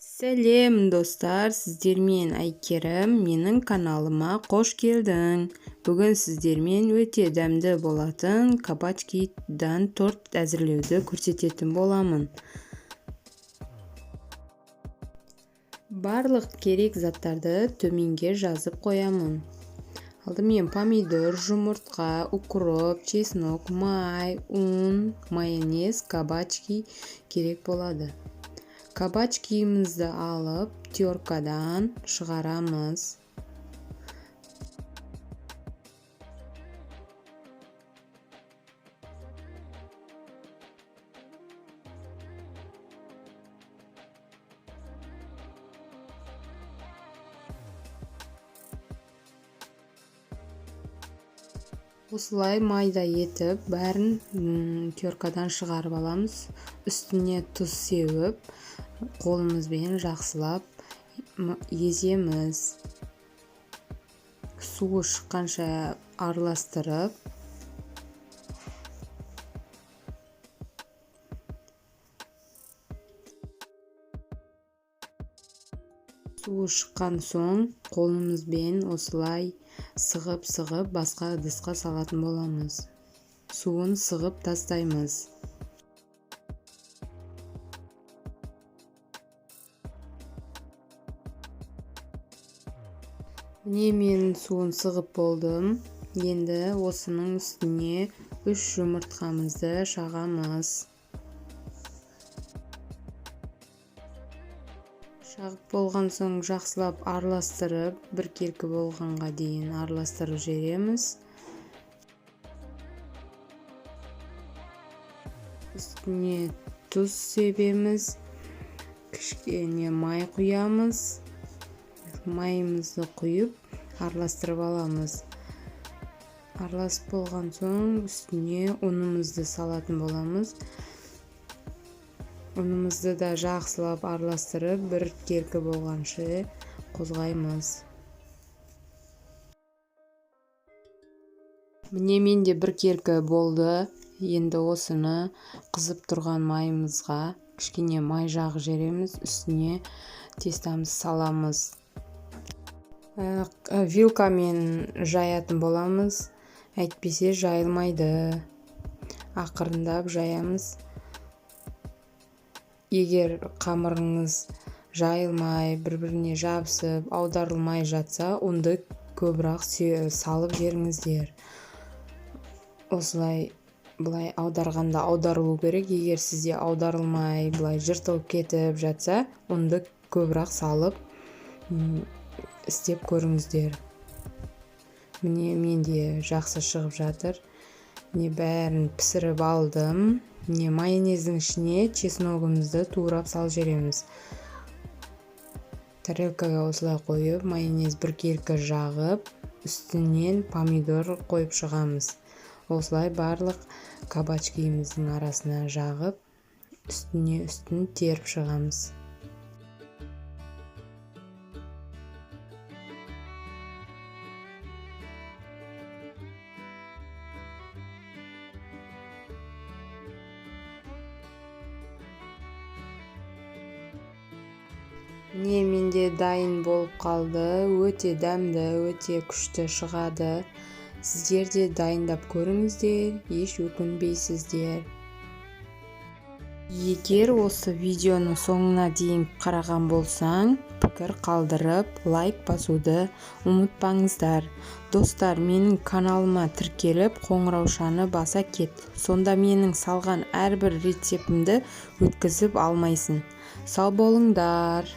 Сәлем достар, сіздермен Әйгерім, менің каналыма қош келдің. Бүгін сіздермен өте дәмді болатын кабачкидан торт әзірлеуді көрсететін боламын. Барлық керек заттарды төменге жазып қоямын. Алдымен помидор, жұмыртқа, укроп, чеснок, май, ұн, майонез, кабачки керек болады. Кабачкимізді алып, теркадан шығарамыз. Осылай майда етіп, бәрін теркадан шығарып аламыз. Үстіне тұз сеуіп, қолымызбен жақсылап еземіз. Суы шыққанша араластырып, суы шыққан соң қолымызбен осылай сығып-сығып басқа ыдысқа салатын боламыз. Суын сығып тастаймыз. Міне мен суын сығып болдым. Енді осының үстіне 3 жұмыртқамызды шағамыз. Шағып болған соң жақсылап араластырып, біркелкі болғанға дейін араластырып жібереміз. Үстіне тұз себеміз, кішкене май құямыз. Майымызды құйып, араластырып аламыз. Араласып болған соң үстіне ұнымызды салатын боламыз. Ұнымызды да жақсылап араластырып, біркелкі болғанша қозғаймыз. Міне менде біркелкі болды. Енді осыны қызып тұрған майымызға кішкене май жағып жібереміз. Үстіне тестамызды саламыз. Вилкамен жаятын боламыз, әйтпесе жайылмайды. Ақырындап жаямыз. Егер қамырыңыз жайылмай, бір-біріне жабысып, аударылмай жатса, ұнды көбірек салып жіберіңіздер. Осылай былай аударғанда аударылу керек. Егер сізде аударылмай, былай жыртылып кетіп жатса, ұнды көбірек салып істеп көріңіздер. Міне менде жақсы шығып жатыр. Міне бәрін пісіріп алдым. Міне майонездің ішіне чесногымызды турап салып жібереміз. Тарелкаға осылай қойып, майонез біркелкі жағып, үстінен помидор қойып шығамыз. Осылай барлық кабачкиміздің арасына жағып, үстіне үстін теріп шығамыз. Міне менде дайын болып қалды. Өте дәмді, өте күшті шығады. Сіздер де дайындап көріңіздер, еш өкінбейсіздер. Егер осы видеоны соңына дейін қараған болсаң, пікір қалдырып, лайк басуды ұмытпаңыздар. Достар, менің каналыма тіркеліп, қоңыраушаны баса кет. Сонда менің салған әрбір рецептімді өткізіп алмайсың. Сау болыңдар.